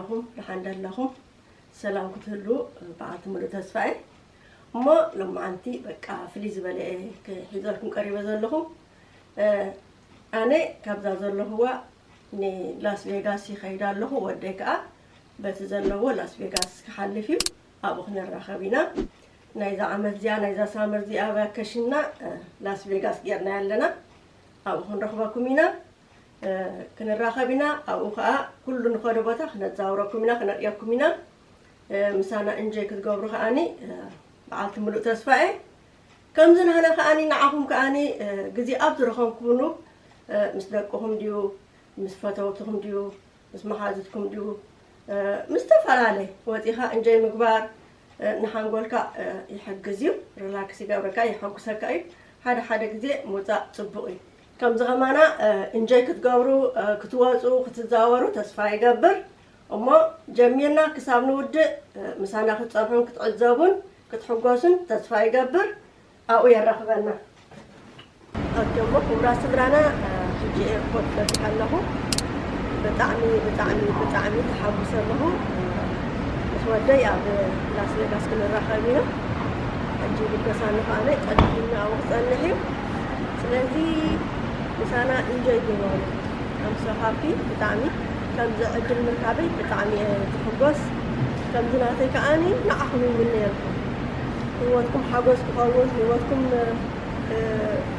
ኣለኹም ደሓን ደለኹም ሰላም ክትህሉ በዓልቲ ሙሉእ ተስፋ እየ። እሞ ሎማዓንቲ በቃ ፍልይ ዝበለ እየ ክሒዘልኩም ቀሪበ ዘለኹ። ኣነ ካብዛ ዘለኹዋ ንላስ ቬጋስ ይኸይድ ኣለኹ። ወደይ ከዓ በቲ ዘለዎ ላስ ቬጋስ ክሓልፍ እዩ። ኣብኡ ክንራኸብ ኢና። ናይዛ ዓመት እዚኣ ናይዛ ሳመር እዚኣ ቫኬሽንና ላስ ቬጋስ ጌርና ኣለና። ኣብኡ ክንረኽበኩም ኢና። ክንራኸብ ኢና። ኣብኡ ከዓ ኩሉ ንኸዶ ቦታ ክነዛውረኩም ኢና፣ ክነርእየኩም ኢና። ምሳና እንጆይ ክትገብሩ ከዓኒ በዓልቲ ሙሉእ ተስፋ እየ። ከምዚ ንህና ከዓኒ ንዓኹም ከዓኒ ግዜ ኣብ ዝረኸብኩምሉ ምስ ደቅኹም ድዩ፣ ምስ ፈተውትኹም ድዩ፣ ምስ መሓዙትኩም ድዩ፣ ምስ ዝተፈላለየ ወፂኻ እንጆይ ምግባር ንሓንጎልካ ይሕግዝ እዩ፣ ሪላክስ ይገብረካ፣ የሐጉሰካ እዩ። ሓደ ሓደ ግዜ ምውፃእ ፅቡቕ እዩ። ከምዚ ከማና እንጆይ ክትገብሩ ክትወፁ ክትዛወሩ ተስፋ ይገብር። እሞ ጀሚርና ክሳብ ንውድእ ምሳና ክትፀንሑን ክትዕዘቡን ክትሕጎሱን ተስፋ ይገብር። ኣብኡ የራኽበና። ኣጆሞ ክቡራት ስድራና፣ ሕጂ ኤርፖርት በፂሐ ኣለኹ። ብጣዕሚ ብጣዕሚ ብጣዕሚ ተሓጉሰ ኣለኹ። ምስ ወደይ ኣብ ላስ ቬጋስ ክንራኸብ ኢና። ሕጂ ብገሳኒ ከዓነ ጸኒሕና ኣብኡ ክጸንሕ እዩ። ስለዚ ምሳና ኢንጆይ ግበሩ። I'm so happy ብጣዕሚ። ከምዚ ዕድል ምርካበይ ብጣዕሚ እየ ዝሕጎስ። ከምዚ ናተይ ከዓኒ ንዓኹም ይምነየልኩም። ህይወትኩም ሓጎስ ክኸውን፣ ህይወትኩም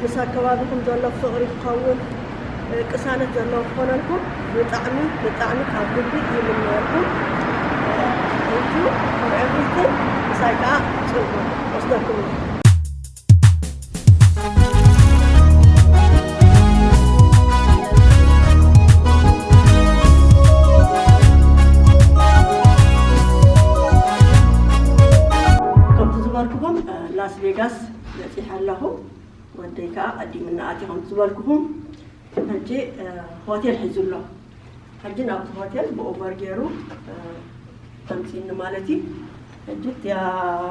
ምስ ኣከባቢኹም ዘሎ ፍቕሪ ክኸውን፣ ቅሳነት ዘለዎ ክኾነልኩም ብጣዕሚ ብጣዕሚ ካብ ልቢ ይምነየልኩም። Thank you for everything። ምሳይ ከዓ ፅንሑ ወስደኩም። ከምቲ ዝበልኩኹም ላስ ቬጋስ በፂሐ ኣለኹ። ወደይ ከዓ ቀዲምና ኣትዩ ከምቲ ዝበልኩኹም ሕጂ ሆቴል ሒዙ ኣሎ። ሕጂ ናብቲ ሆቴል ብኡበር ገይሩ ከምፅኒ ማለት እዩ። ሕጂ እቲያ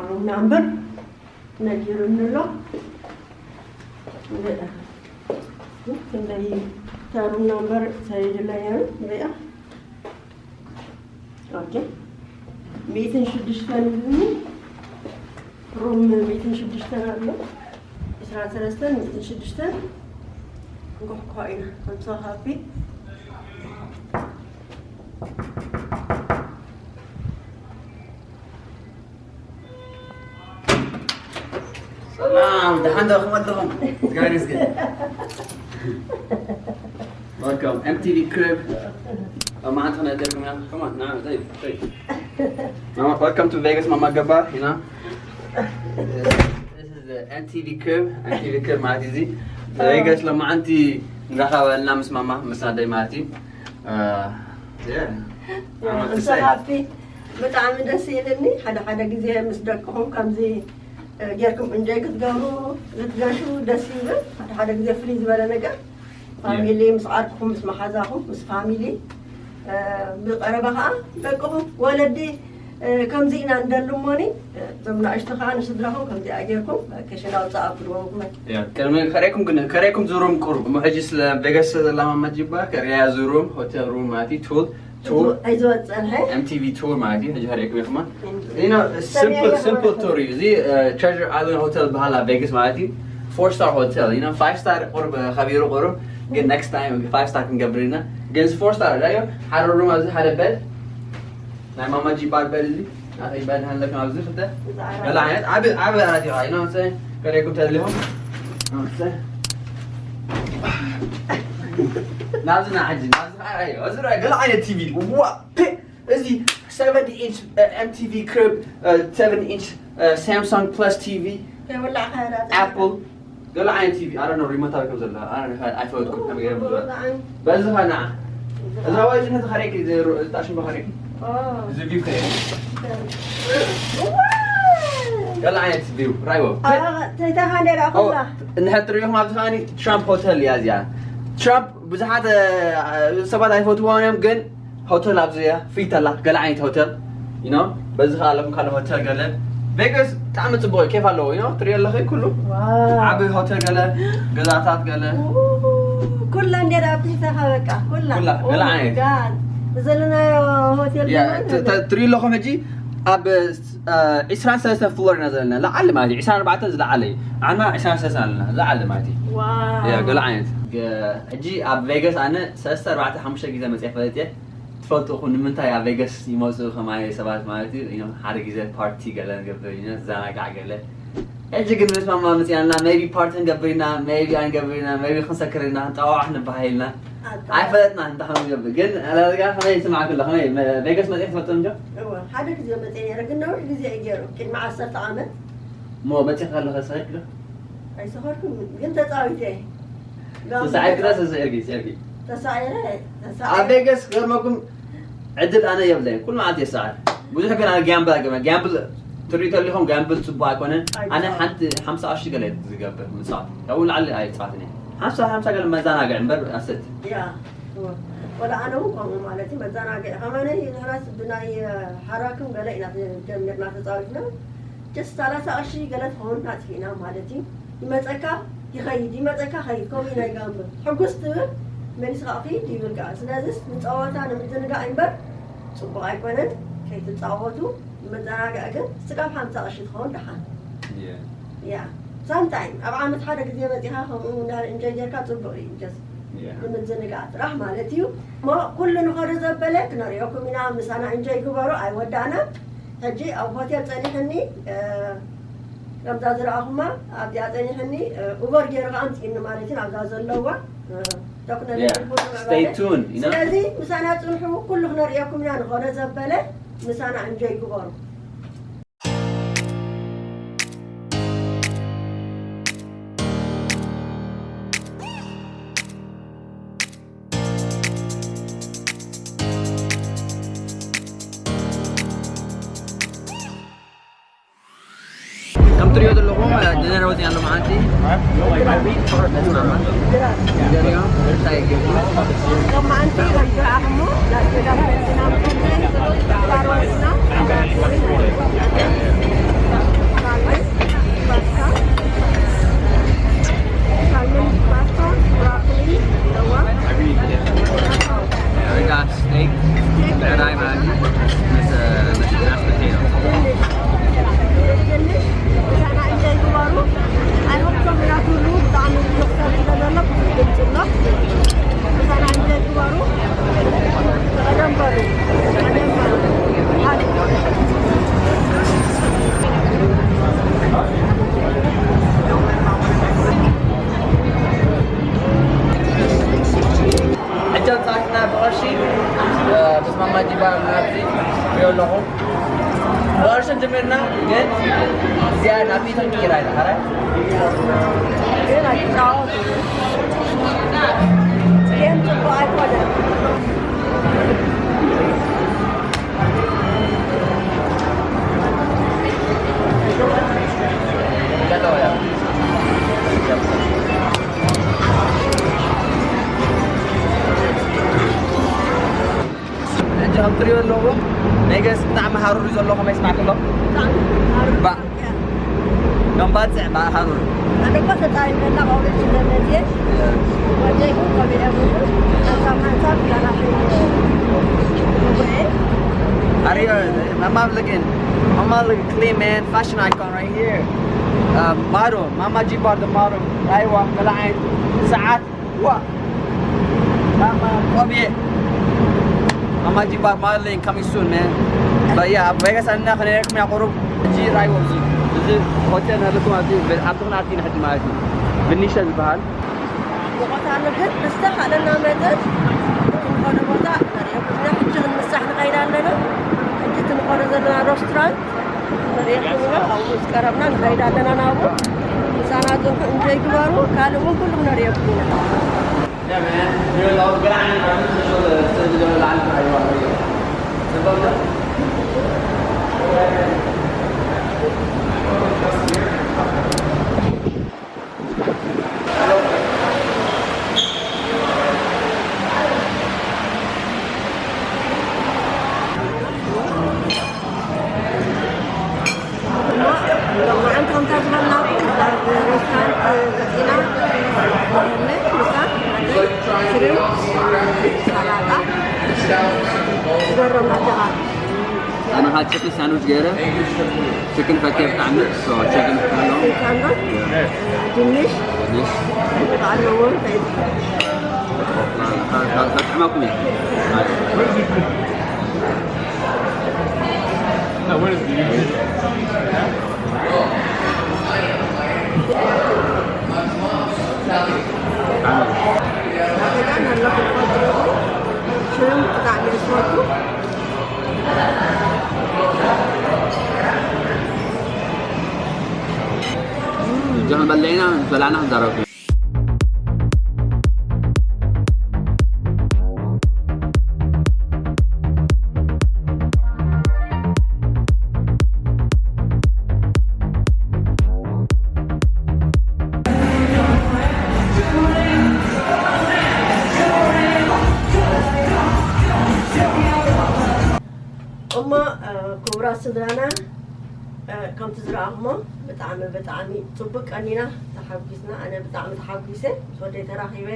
ሩም ናምበር ነጊሩኒ ኣሎ። ክንደይ እታ ሩም ናምበር ሰይድለይ ነይሩ ሪኣ። ኦኬ ሚእትን ሽዱሽተን ሩም ሚእትን ሽዱሽተን ኣሎ። ዕስራን ሰለስተን ሚእትን ሽዱሽተን ንኩሕኩሖ ኢና። I'm so happy። ሰላም ደሓን ዶ ክመልኹም? ጋይስ ግን Welcome M T V Crib. ማዕንተ ነደርኩም ያ ከማን ና ዘይ ዘይ Welcome to Vegas ማማ ገባ ኢና። This is the M T V Crib. M T V Crib ማለት እዚ ቬጋስ ለማዓንቲ ንራኸበልና ምስ ማማ ምስ ኣደይ ማለት እዩ። Yeah. I'm so happy። ብጣዕሚ ደስ ይልኒ። ሓደ ሓደ ግዜ ምስ ደቅኹም ከምዚ ጌርኩም እንጆይ ክትገብሩ ክትገሹ ደስ ይብል። ሓደ ሓደ ግዜ ፍልይ ዝበለ ነገር ፋሚሊ ምስ ዓርክኹም ምስ መሓዛኹም ምስ ፋሚሊ ብቀረባ ከዓ ደቅኹም ወለዲ ከምዚ ኢና እንደሊ እሞኒ እዞም ናእሽቱ ከዓ ንስድራኹም ከምዚኣ ጌርኩም ኬሽን ኣውፅእ ኣብልዎም። ቅድሚ ከርእኩም ግን ከርእኩም ዝሩም ቁሩብ እሞ ሕጂ ስለ ቬጋስ ዘላ ማማ ጅባ ከርእያ ዝሩም ሆቴል ሩም ማለት እዩ ቱል ቱር M T V ቱር ማለት እዩ። ሕጂ ከርእኩም ኢኹማ። You know, simple simple ቱር እዩ እዚ። Treasure Island Hotel በሃላ ቬጋስ ማለት እዩ። Four star hotel, you know, five star ቁርብ ከቢሩ ቁርብ ግን next time five star ክንገብር ኢና። ግን እዚ four star ዳዮ ሓደ ሩም ኣብዚ ሓደ በድ ናይ ማማ ጂ ባድ በድ እዚ ናተይ በድ ሃለኩም ኣብዚ ክልተ ገለ ዓይነት ዓቢ ዓቢ ዓራት እዩ። You know, ከርእኩም ተደሊኹም ናብዚ ና ሕጂ ናብዚ ከዓ እዩ። እዚ ገለ ዓይነት ቲቪ ዋ እዚ seven inch M T V Crib, seven inch Samsung Plus T V, Apple ገለ ዓይነት ቲቪ ኣረ ነው ሪሞት ኣበይ ከም ዘሎ ኣይፈለጥኩ። በዚ ኸና እዛ ዋይዝ ነቲ ኸሬክ ዝጣሽም በኸሬክ እዚ ቪው ከ ገለ ዓይነት ቪው ራይዎ እንድሕር ትሪኢኹም ኣብዚ ከዓኒ ትራምፕ ሆተል እያ እዚኣ። ትራምፕ ብዙሓት ሰባት ኣይፈትዋን እዮም ግን ሆተል ኣብዚ እያ ፊት ኣላ ገለ ዓይነት ሆተል you know በዚ ከዓ ኣለኩም ካልእ ሆተል ገለ ቬጋስ ብጣዕሚ ፅቡቅ ኬፍ ኣለዎ you know ትሪኦ ኣለኺ ኩሉ ዓቢ ሆተል ገለ ገዛታት ገለ ኩላ እንዴት ኣብቲሕተኻ በቃ ኩላ ኩላ ገለ ዓይነት ዘለናዮ ሆቴል ያ፣ ተ- ተ- ትሪኡ ኣለኹም ሕጂ ኣብ ዒስራን ሰለስተን ፍሎር ኢና ዘለና። ላዓሊ ማለት እዩ። ዒስራን ኣርባዕተን ዝለዓለ እዩ። ዓና ዒስራን ሰለስተን ኣለና። ላዓሊ ማለት እዩ። ያ፣ ገለ ዓይነት። ገ- ሕጂ ኣብ ቬጋስ ኣነ ሰለስተ ኣርባዕተ ሓሙሽተ ግዜ መፅየ ፈልጥ እየ። ትፈልጡ እኹ ንምንታይ ኣብ ቬጋስ ይመፁ ከማይ ሰባት ማለት እዩ። ሓደ ግዜ ፓርቲ ገለ ንገብር ኢና፣ ዘናጋዕ ገለ። ሕጂ ግን ምስ ማማ መፅያና ሜቢ ፓርቲ ንገብር ኢና፣ ሜቢ ኣይንገብር ኢና፣ ሜቢ ክንሰክር ኢና፣ ክንጠዋዋዕ ንበሃል ኢና። ኣይፈለጥና እንታይ ከም ንገብር ግን ኣላልጋ ከመይ ይስማዕክ ኣሎ? ከመይ ቬጋስ መፅያ ትፈልጦ እንዶ? እወ፣ ሓደ ግዜ መፅየ ነይረ፣ ግን ነዊሕ ግዜ እዩ ገይሩ፣ ቅድሚ ዓሰርተ ዓመት። እሞ መፅያ ከለኸ ሰኺርክ ዶ? ኣይሰኸርኩን፣ ግን ተፃዊተ። ተሳዒርክ ዶ ተስዒርኪ? ስዒርኪ? ተሳዒረ፣ ተሳዒረ። ኣብ ቬጋስ ክገርመኩም ዕድል ኣነ የብለይን። ኩሉ መዓልቲ የሰዓር። ብዙሕ ግን ኣነ ጋምብል ኣይገብርን። ጋምብል ትሪኢ ተሊኹም ጋምብል ፅቡቅ ኣይኮነን። ኣነ ሓንቲ ሓምሳ ቅርሺ ገለ ዝገብር ምፃወት። ካብኡ ንላዕሊ ኣይፃወትን እየ። ሓምሳ፣ ሓምሳ ገለ መዘናግዒ እምበር ኣሰት። ያ፣ እወ። ወላ ኣነ እውን ከምኡ ማለት እዩ፣ መዘናግዒ። ከማነይ ንሕናስ ብናይ ሓራክም ገለ ኢና ጀሚርና ተፃዊትና። ጀስት ሰላሳ ቅርሺ ገለ ትኸውን ኣጥፊእና ማለት እዩ። ይመፀካ ይኸይድ፣ ይመፀካ ኸይድ፣ ከምኡ እዩ ናይ ጋምብል። ሕጉስ ትብል፣ መሊስካ ኺድ ይብል ከዓ። ስለዚስ ንፀወታ ንምዝንጋዕ እምበር ፅቡቕ ኣይኮነን። ከይትፃወቱ፣ ንመዘናግዒ ግን ስጋብ ሓምሳ ቅርሺ ትኸውን ደሓን። ያ። ያ። ሳምታይም ኣብ ዓመት ሓደ ግዜ መፂኻ ከምኡ እንዳበለ ኢንጆይ ጌርካ ፅቡቕ እዩ። ጀስት ያ። ንምዝንጋዕ ጥራሕ ማለት እዩ። እሞ ኩሉ ንኸዶ ዘበለ ክነሪኦኩም ኢና። ምሳና ኢንጆይ ግበሩ፣ ኣይወዳእና። ሕጂ ኣብ ሆቴል ጸኒሕኒ፣ እ፣ ከምዛ ዝረኣኹማ ኣብዚኣ ጸኒሕኒ፣ እ፣ ኡበር ገይሩ ከኣ ኣምጺእኒ ማለት እዩ፣ ኣብዛ ዘለዋ፣ እ፣ ተክኖሎጂ Yeah. ኩሉ Stay ምዕባለ። Tuned, you know? ስለዚ ምሳና ጽንሑ፣ ኩሉ ክነርእየኩም ኢና፣ ንኾነ ዘበለ ምሳና እንጆይ ግበሩ። ከም ትሪኦ ዘለኹም፣ እ፣ ድነር ወፂኣ ኣሎ መዓልቲ። መስማማ። ንገሪኦ፣ እንታይ ይገብሩ? ሎም መዓልቲ ከም ዝረኣኹሞ፣ ላስ ቬጋስ መፂና፣ ካሮትና፣ ፓስታ፣ ሳልመን ፓስታ፣ ብሮኮሊ፣ ለዋ። ሪጋ ስቴክ፣ ብዕራይ ማለት እዩ። ምስ፣ እ፣ ምስ፣ ምስ ፖቴቶ። ድንሽ፣ ምሳና እንጆይ ግበሩ። I hope ካሜራ ትብሉ ብጣዕሚ ብዙሕ ሰብ ስለ ዘሎ ብዙሕ ድምፂ ኣሎ። ምሳና እንጆይ ግበሩ። ቀደም በሉ። ቀደም በሉ። ሕጂ ኣንጻርና ብቐርሺ፣ እ፣ ምስ ማማ ጂባ ናብዚ ሪኦ ኣለኹ። ብቐርሺ ጀሚርና፣ ግን እዚኣ ናብ ፊቶም ቀይራ ኢላ፣ ኸረ? ግን ኣይትጻወቱ። ጌም ጽቡቕ ኣይኮነን። ሕጂ ከም ትሪኦ ኣለኹም፣ ናይ ገስ ብጣዕሚ ሃሩር እዩ ዘሎ፣ ከመይ ይስማዕኩ ኣሎ? ብጣዕሚ ሃሩር። ባ-፣ ከም ባጽዕ ባ-፣ ሃሩር። ኣነ እኮ ተጻዊተ እና ቆልዑ ስለመጽየ፣ ወደይ እውን ከቢረ ብሉ፣ ሓንሳብ ሓንሳብ ላላፊ ጉባኤ። Are you, Mama looking, Mama looking clean, man. Fashion icon right here. Uh, model, Mama G Bar, the model. ኣይዋ፣ መላዓይን ሰዓት፣ ዋ። ማማ ቆብየ። ማማ ጂ ባር ማርሊን coming soon, man. But yeah፣ ኣብ ቬጋስ ኣለና፣ ክነርእየኩም ኢና ቁሩብ። ሕጂ ራይዎ እዚ፣ እዚ ሆቴል ናለኩም ኣብዚ፣ ኣብ ትኽን ኣርቲን ሕጂ ማለት እዩ። ብኒሸ ዝበሃል። ቦታና ግን ብዝተኻእለና መጠን ክንኸዶ ቦታ ነርእየኩም ኢና። ሕጂ ክንምሳሕ ንኸይድ ኣለና። ሕጂ እቲ ንኸዶ ዘለና ሮስትራንት ነርእየኩም ኢና። ኣብኡ ምስ ቀረብና ንኸይድ ኣለና ናብኡ። ምሳና ጽንሑ እንጆይ ግበሩ። ካልእ እውን ኩሉ ክነርእየኩም ኢና። Yeah, man. You're allowed to get on it, man. This is the, this is the line. Simple, man. እሞ ሎማዓንቲ ከምታ ዝበልናኩም ኣብ ሬስቶራንት መፂና፣ ጎመን፣ ምሳ፣ ሽሪምፕ፣ ሰላጣ፣ ገረም ናተኻ ኣነ ኸዓ ችክን ሳንዱች ገይረ። ችክን ፈትየ ብጣዕሚ። ሶ ችክን ኣለዎ። ሳንዶች ድንሽ ድንሽ ኣለዎ። እንታይ ከጥዕመኩም እየ። ሽሮም ብጣዕሚ እየ ዝፈቱ። እጆም በለይና በላዕና ክንዛረብ። እሞ ክቡራት ስድራና፣ ከምቲ ዝረኣኹሞ ብጣዕሚ ብጣዕሚ ፅቡቅ ቀኒና፣ ተሓጒስና። ኣነ ብጣዕሚ ተሓጒሰ ምስ ወደይ ተራኺበ።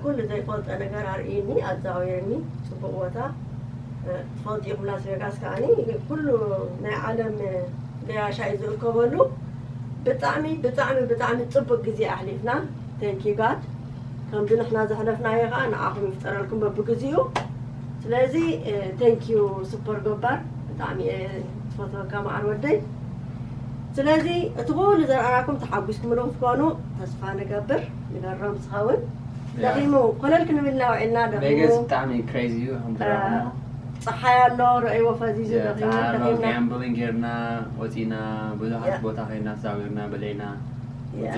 ኩሉ ዘይፈልጦ ነገር ኣርእዩኒ፣ ኣዛዊርኒ ፅቡቅ ቦታ። ትፈልጡ ኢኹም ላስ ቬጋስ ከዓኒ ኩሉ ናይ ዓለም ገያሻ እዩ ዝእከበሉ። ብጣዕሚ ብጣዕሚ ብጣዕሚ ፅቡቅ ግዜ ኣሕሊፍና። Thank you God። ከምዚ ንሕና ዘሕለፍናዮ ከዓ ንዓኹም ይፍጠረልኩም በብግዚኡ። ስለዚ thank you ሱፐር ገባር፣ ብጣዕሚ እየ ትፈትወካ መዓር ወደይ። ስለዚ እቲ ኩሉ ዘርኣናኩም ተሓጒስኩምሉ ክትኮኑ ተስፋ ንገብር። ንገሮም ዝኸውን ደኺሙ ኮለል ክንብል ኢና ውዒልና። ደኺሙ ቬጋስ ብጣዕሚ ክሬዚ እዩ ከም ዝረኣኹሞ። ፀሓይ ኣሎ፣ ረእይዎ ፈዚዙ። ደኺሙ ጣሎ ደኺምና። ጋምብሊንግ ጌርና ወፂና፣ ብዙሓት ያ። ቦታ ከይድና ተዛዊርና በለይና። ያ።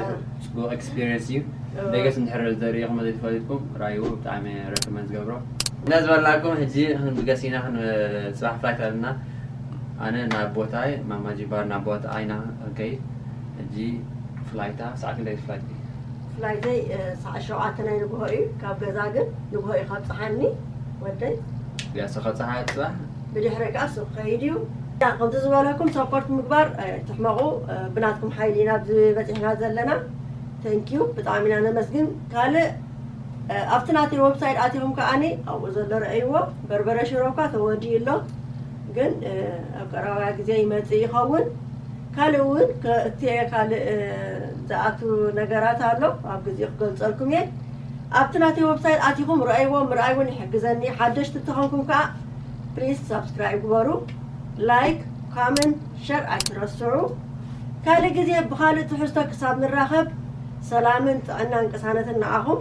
ጽቡቕ ኤክስፒሪየንስ እዩ። እዎ። ቬጋስ እንድሕር ዘሪእኹም ዘይትፈልጥኩም ራእይዎ ብጣዕሚ ረከመንድ ዝገብሮ። እና ዝበልናኩም ሕጂ ክንድገስ ኢና፣ ክን- ጽባሕ ፍላይት ኣለና። ኣነ ናብ ቦታይ ማማጂ ባር ናብ ቦታ ኣይና ክንከይድ። ሕጂ ፍላይታ ሰዓት ክንደይ ፍላይት እዩ? ፍላይተይ ሰዓት ሸውዓተ ናይ ንግሆ እዩ። ካብ ገዛ ግን ንግሆ እዩ ካብፅሓኒ ወደይ። ያሰ ከፀሓ ጽባሕ ብድሕሪ ከዓ ሱቅ ከይድ እዩ። ያ፣ ከምቲ ዝበለኩም ሰፖርት ምግባር ትሕመቑ። ብናትኩም ሓይሊ ኢና ኣብዚ በፂሕና ዘለና። Thank you፣ ብጣዕሚ ኢና ነመስግን። ካልእ ኣብቲ ናተይ ዌብሳይት ኣቲኹም ከዓኒ ኣብኡ ዘሎ ረእይዎ። በርበረ ሽሮ እኳ ተወዲኡ ኣሎ፣ ግን ኣብ ቀረባ ግዜ ይመፅእ ይኸውን። ካልእ እውን እቲ ካልእ ዝኣቱ ነገራት ኣሎ፣ ኣብ ግዜ ክገልፀልኩም እየ። ኣብቲ ናተይ ዌብሳይት ኣቲኹም ረእይዎ። ምርኣይ እውን ይሕግዘኒ። ሓደሽቲ እንተኾንኩም ከዓ ፕሊዝ ሳብስክራይብ ግበሩ። ላይክ፣ ኮመንት፣ ሸር ኣይትረስዑ። ካልእ ግዜ ብኻልእ ትሕዝቶ ክሳብ ንራኸብ ሰላምን ጥዕናን ቅሳነትን ንዓኹም።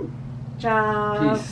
ቻው። ፒስ።